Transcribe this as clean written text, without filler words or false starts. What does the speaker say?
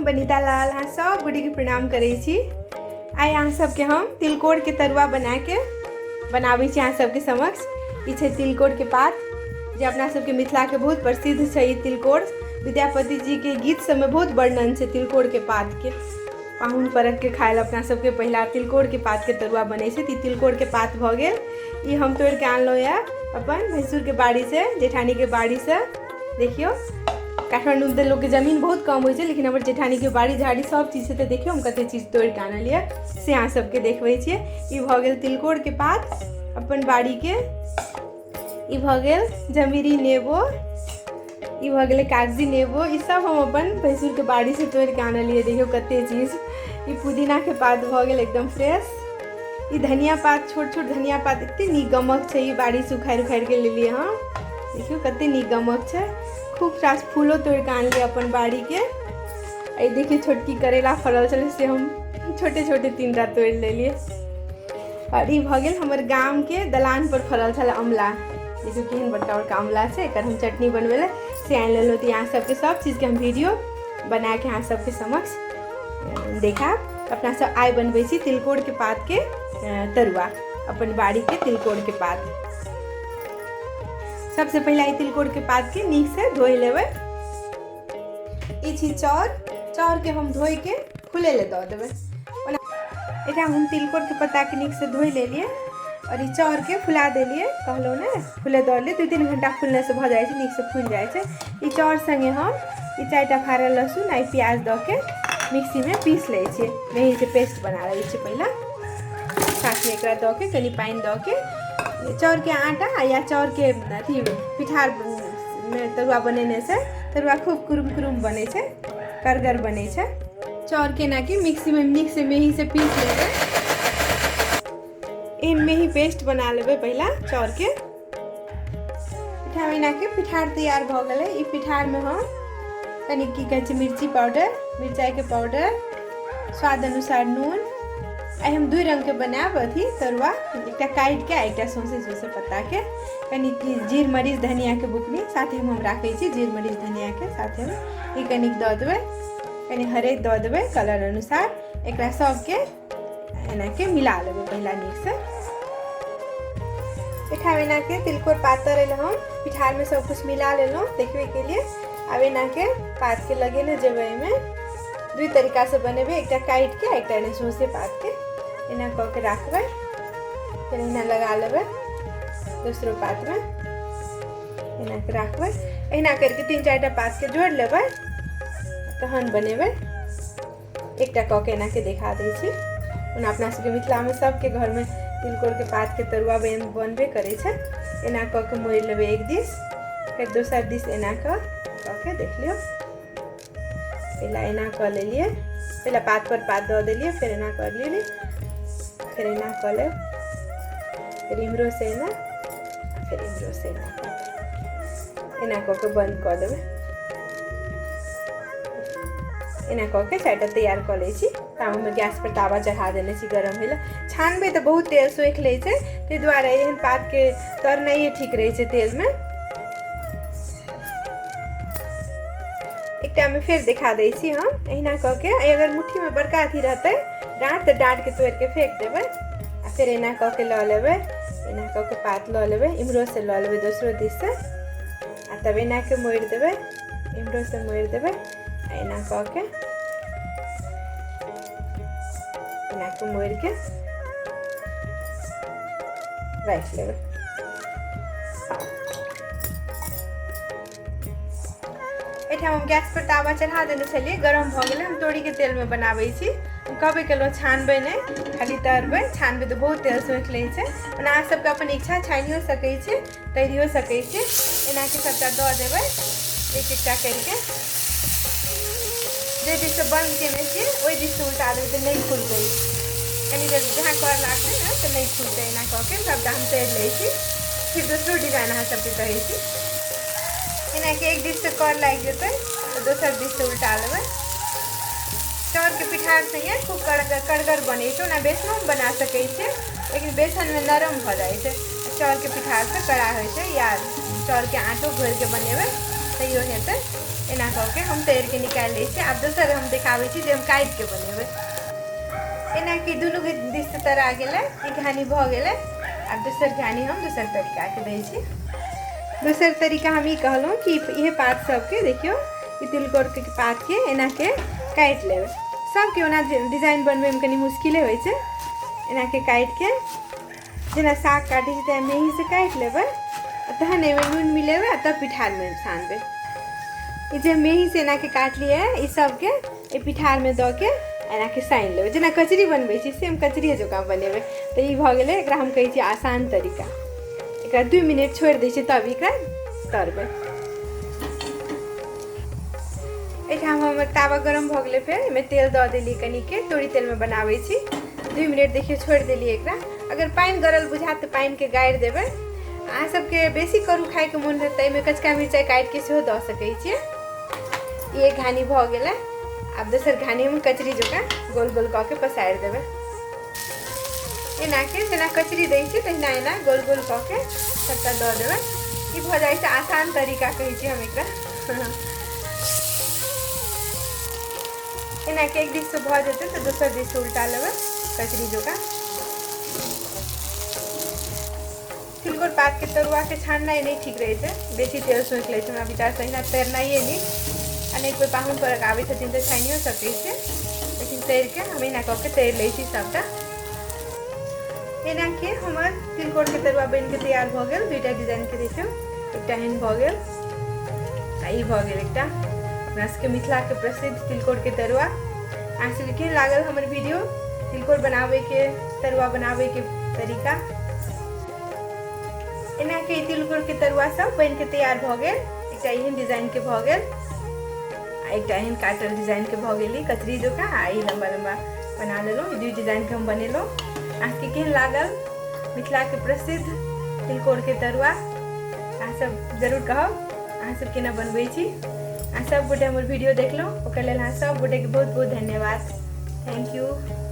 हम बनीता लाल अहाँ सब गोटेके प्रणाम करै छी। आइ अहाँ सबके हम तिलकोरके तरुआ बनाके बनाबै छी अहाँ सबके समक्ष। ई छै तिलकोरके पात, जे अपना सबके मिथिलाके बहुत प्रसिद्ध छै। ई तिलकोर विद्यापति जीके गीत सबमे बहुत वर्णन छै तिलकोरके पातके। पाहुन परखके खाइ लए अपना सबके पहिला तिलकोरके पातके तरुआ बनै छै। तऽ ई तिलकोरके पात भऽ गेल। ई हम तोड़िके आनलहुँ यऽ अपन भैंसुरके बाड़ीसँ, जेठानीके बाड़ीसँ। देखियौ, काठमाण्डूमे तऽ लोकके जमीन बहुत कम होइ छै, लेकिन हमर जेठानीके बाड़ी झाड़ी सब चीज छै। तऽ देखियौ, हम कते चीज तोड़िके आनलियै से अहाँ सबके देखबै छियै। ई भऽ गेल तिलकोरके पात अपन बाड़ीके। ई भऽ गेल जमीरी नेबो। ई भऽ गेलै कागजी नेबो। ई सब हम अपन भैंसुरके बाड़ीसँ तोड़िके आनलियै। देखियौ कते चीज। ई पुदीनाके पात भऽ गेल एकदम फ्रेश। ई धनिया पात, छोट छोट धनिया पात, एते नीक गमक छै। ई बाड़ीसँ उखाड़ि उखाड़िके लेलियै हम। देखियौ कते नीक गमक छै। खूब रास फूलो तोड़िके आनलियै अपन बाड़ीके। एहि देखियौ, छोटकी करेला फड़ल छलै, से हम छोटे छोटे 3टा तोड़ि लेलियै। आओर ई भऽ गेल हमर गामके दलान पर फड़ल छलै अमला। देखियौ केहन बड़का बड़का अमला छै। एकर हम चटनी बनबै लए से आनि लेलहुँ। तऽ अहाँ सबके सब चीजके हम वीडियो बनाके अहाँ सबके समक्ष देखायब। अपना सब आइ बनबै छी तिलकोरके पातके तरुआ, अपन बाड़ीके तिलकोरके पात। सबसे पहिले ई तिलकोरके पातके नीकसँ धोइ लेबै। ई छी चाउर। चाउरके हम धोइके फूलै लए दऽ देबै। एकरा हम तिलकोरके पत्ताके नीकसँ धोइ लेलियै आओर ई चाउरके फुला देलियै। कहलहुँ ने, फुले दऽ देलियै। 2-3 घंटा फुलनेसँ भऽ जाइ छै, नीकसँ फुलि जाइ छै। ई चाउर सङ्गे हम ई 4टा फाड़ल लहसुन आ ई प्याज दऽ के मिक्सीमे पीस लै छियै। मेहीसँ पेस्ट बना लै छियै पहिला। साथमे एकरा दऽ के कनि पानि दऽ के चाउरके आटा या चाउरके अथी पिठारमे तरुआ बनेने से तरुआ खूब कुरुम कुरुम बनै छै, करगर बनै छै। चाउरके एनाके मिक्सीमे नीकसँ मेहीसँ पीस लेबै। एहन मेही पेस्ट बना लेबै पहिला चाउरके। पिठार एनाके पिठार तैयार भऽ गेलै। ई पिठारमे हम कनि की कहै छै मिर्ची पाउडर, मिरचाइके पाउडर, स्वाद अनुसार नून। आइ हम 2 रङ्गके बनायब अथी तरुआ, एकटा काटिके आ एकटा सौंसे सौंसे पत्ताके। कनि जीर मरीच धनियाके बुकनी साथेमे हम राखै छी। जीर मरीच धनियाके साथेमे ई कनिक दऽ देबै, कनि हरैद दऽ देबै कलर अनुसार। एकरा सबके एनाके मिला लेबै पहिला नीकसँ। एठाम एनाके तिलकोर पात तरैले हम पिठारमे सब कुछ मिला लेलहुँ देखबैके लिए। आब एनाके पातके लगेने जेबै। एहिमे 2 तरीकासँ बनेबै, एकटा काटिके आ एकटा एना सौंसे पातके एना कऽ के राखबै, फेर एना लगा लेबै दोसरो पातमे, एना के राखबै। एहिना करिके 3-4टा पातके जोड़ि लेबै, तहन बनेबै। एकटा कऽ के एनाके देखा दै छी। ओना अपना सबके मिथिलामे सबके घरमे तिलकोरके पातके तरुआ बनबे करै छै। एना कऽ के मोड़ि लेबै एक दिस, फेर दोसर दिस एना कऽ कऽ के देख लियौ। पहिला एना कऽ लेलियै, पहिला पात पर पात दऽ देलियै, फेर एना कऽ लेलियै, फेर एना कऽ लेब, फेर इम्हरो से एना, फेर इम्हरो से एना कऽ, एना कऽ के बंद कऽ देबै। एना कऽ के 4टा तैयार कऽ लै छी। तावमे गैस पर तावा चढ़ा देने छी गरम होइ लए। छानबै तऽ बहुत तेल सोखि लै छै, ताहि दुआरे एहन पातके तरनाइए ठीक रहै छै तेलमे। एकटामे फेर देखा दै छी हम। एहिना कऽ के अगर मुट्ठीमे बड़का अथी रहतै डाँट, तऽ डाँटके तोड़िके फेंक देबै आ फेर एना कऽ के लऽ लेबै। एना कऽ के पात लऽ लेबै, इम्हरोसँ लऽ लेबै दोसरो दिससँ, आ तब एना के मोड़ि देबै, इम्हरोसँ मोड़ि देबै आ एना कऽ के एना के मोड़ि के राखि लेबै। एहिठाम हम गैस पर तावा चढ़ा देने छलियै, गरम भऽ गेलै। हम तोरीके तेलमे बनाबै छी। हम कहबे केलहुँ, छानबै नहि, खाली तरबै। छानबै तऽ बहुत तेल सोखि लै छै। ओना अहाँ सबके अपन इच्छा, छानियो सकै छी, तरियो सकै छी। एनाके सबटा दऽ देबै एक एकटा करिके। जाहि दिससँ बन्द केने छियै ओहि दिससँ उल्टा देबै तऽ नहि खुलतै। कनि देर जहाँ कर लागतै ने तऽ नहि खुलतै। एना कऽ के सबटा हम तरि लै छी, फिर दोसरो डिजाइन अहाँ सबके कहै छी। एनाके एक दिससँ कर लागि जेतै तऽ दोसर दिससँ उल्टा लेबै। चाउरके पिठार संगे खूब कड़गर कड़गर बनै छै। ओना बेसनोमे बना सकै छियै, लेकिन बेसनमे नरम भऽ जाइ छै, चाउरके पिठारसँ कड़ा होइ छै। या चाउरके आँटो घोरिके बनेबै तैयो हेतै। एना कऽ के हम तैरके निकालि लै छी। आब दोसर हम देखाबै छी जे हम काटिके बनेबै। एना कि दुनूके दिससँ तरा गेलै, ई घानी भऽ गेलै। आब दोसर घानी हम दोसर तरीकाके दै छी। दोसर तरीका हम ई कहलहुँ कि इहे पात सबके देखियौ, ई तिलकोरके पातके एनाके काटि लेबै। सबके ओना डिजाइन बनबैमे कनि मुश्किले होइ छै। एनाके काटिके जेना साग काटै छी तेना मेहीसँ काटि लेबै, आ तहन एहिमे नून मिलेबै आ तब पिठारमे सानबै। ई जे मेहीसँ एनाके काटलियै, ई सबके एहि पिठारमे दऽ के एनाके सानि लेबै, जेना कचरी बनबै छी सेम कचरिए जकाँ बनेबै। तऽ ई भऽ गेलै, एकरा हम कहै छी आसान तरीका। एकरा 2 मिनट छोड़ि दै छियै, तब एकरा तरबै। एहिठाम हमर तावा गरम भऽ गेलै, फेर एहिमे तेल दऽ देलियै कनिके, तोरी तेलमे बनाबै छी। 2 मिनट देखियौ छोड़ि देलियै एकरा। अगर पानि गरल बुझायत तऽ पानिके गाड़ि देबै। अहाँ सबके बेसी करू खायके मोन रहत तऽ एहिमे कचका मिरचाइ काटिके सेहो दऽ सकै छियै। ई एक घानी भऽ गेलै। आब दोसर घानी हम कचरी जकाँ गोल गोल कऽ के पसारि देबै। एनाके जेना कचरी दै छियै तहिना एना गोल गोल कऽ के सबटा दऽ देबै। ई भऽ जाइ छै आसान तरीका कहै छियै हम एकरा। एनाके एक दिससँ भऽ जेतै तऽ दोसर दिससँ उल्टा लेबै कचरी जकाँ। तिलकोर पातके तरुआके छाननाइ नहि ठीक रहै छै, बेसी तेल सोखि लै छै। हमरा विचारसँ एहिना तरनाइए नीक, आ नहि कोइ पाहुन परक आबै छथिन तऽ छानियो सकै छियै, लेकिन तरिके हम एना कऽ के तरि लै छी सबटा। एनाके हमर तिलकोरके तरुआ बनिके तैयार भऽ गेल। 2टा डिजाइनके देखियौ, एकटा एहन भऽ गेल आ ई भऽ गेल एकटा अपना सबके मिथिलाके प्रसिद्ध तिलकोरके तरुआ। अहाँ सबके केहन लागल हमर वीडियो तिलकोर बनाबैके तरुआ बनाबैके तरीका? एनाके तिलकोरके तरुआ सब बनिके तैयार भऽ गेल। एकटा एहन डिजाइनके भऽ गेल आ एकटा एहन काटल डिजाइनके भऽ गेल कचरी जकाँ, आ ई लम्बा लम्बा बना लेलहुँ। ई 2 डिजाइनके हम बनेलहुँ। अहाँके केहन लागल मिथिलाके प्रसिद्ध तिलकोरके तरुआ? अहाँ सब जरूर कहब अहाँ सब केना बनबै छी। अहाँ सब गोटे हमर वीडियो देखलहुँ, ओकर लेल अहाँ सब गोटेके बहुत बहुत धन्यवाद। Thank you.